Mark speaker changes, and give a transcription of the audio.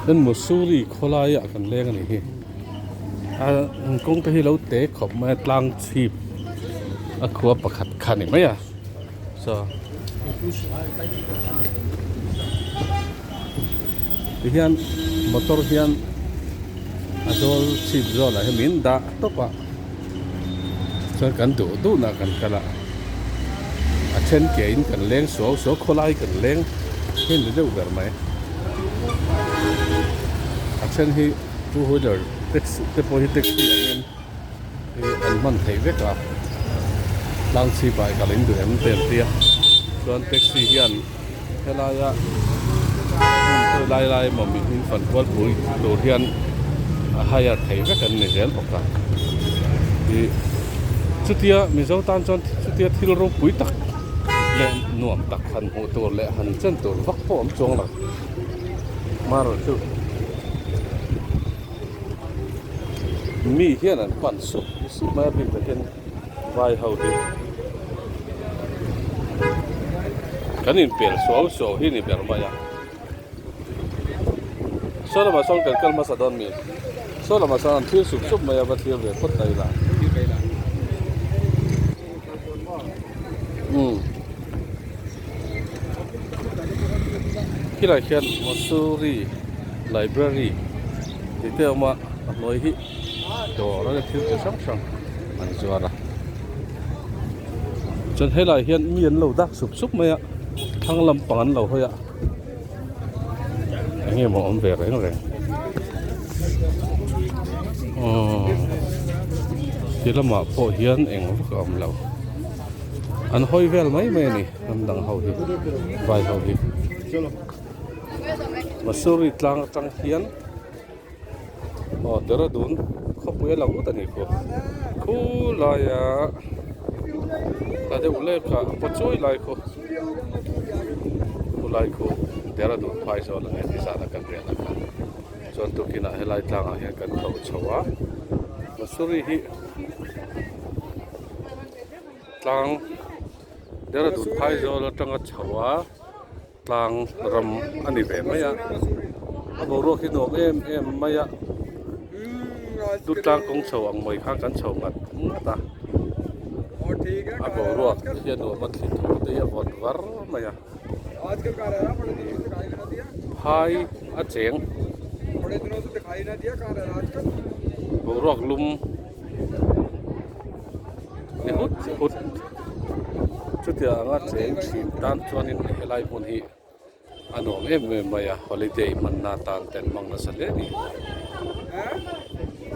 Speaker 1: Chuan Mussoorie khawlai ah kan leng a nih hi a kawng te hi lo te khawp mai a tlang chhip a khua pakhat kha a ni mai a saw tihian motor hian a zawl chhip zawlah hian min dah tawp a chuan kan duh duh nah kan kal a a then ke in kan leng suau suau khawlai kan leng hi ni deuh ber mai a then hi two wheeler taxi te pawh hi taxi angin ih an hman theih vek a tlang chhip ah kal in duh em te an tia chuan taxi hian helaia hmun khawi lai lai emaw mihring fan kual pui tur hian a hire thei vek an ni zel bawk a ih chutia mizo tan chuan chutia thil ropui tak leh nuam tak han hmuh tur leh han chen tur vak pawh awm chuang lo marawh chu mi hian an pan sup sup mai a bik takin vai ho hi kan inpel suau suau hi ni ber mai a saw lamah sawn kan kal hmasa dawn mi saw lamah sawn an thlir sup sup mai a va thlir ve phawt ta ila umm khilai khian Mussoorie library tih te a awm a a hnuai hi dawr a ni thil chi hrang hrang an zuar a chuan helai hian mi an lo dak sup sup mai a thlang lampang an lo hawi a eng nge maw awm ve reng reng aww ti lamah pawh hian eng vak a awm lo an hawi vel mai mai a ni hnam dang ho hi vai ho hi Mussoorie tlang atang hian. Aw Dehradun khawpui a lang ngawt a ni khu khulaia ta deuh lek a paw chawi lai khu khulai khu Dehradun phai zawn ang heti zan a kan riah na kha chuan tukin ah helai tlang ah hian kan tho chho a Mussoorie hi tlang Dehradun phai zawl atanga chho a. Tlang ram a ni ve mai a, a boruak hi nuam em em mai a, Dutlang kawng chho ang mai khan kan chho ngat ngat a, a boruak hi a nuam a thli thaw te hi a vawt var mai a, phai a cheng boruak lum ni hut hut. Chutiang anga cheng thin tan chuanin helai hmun hi a nuam em em mai a, holiday hmanna tan te an hmang nasa hle a ni.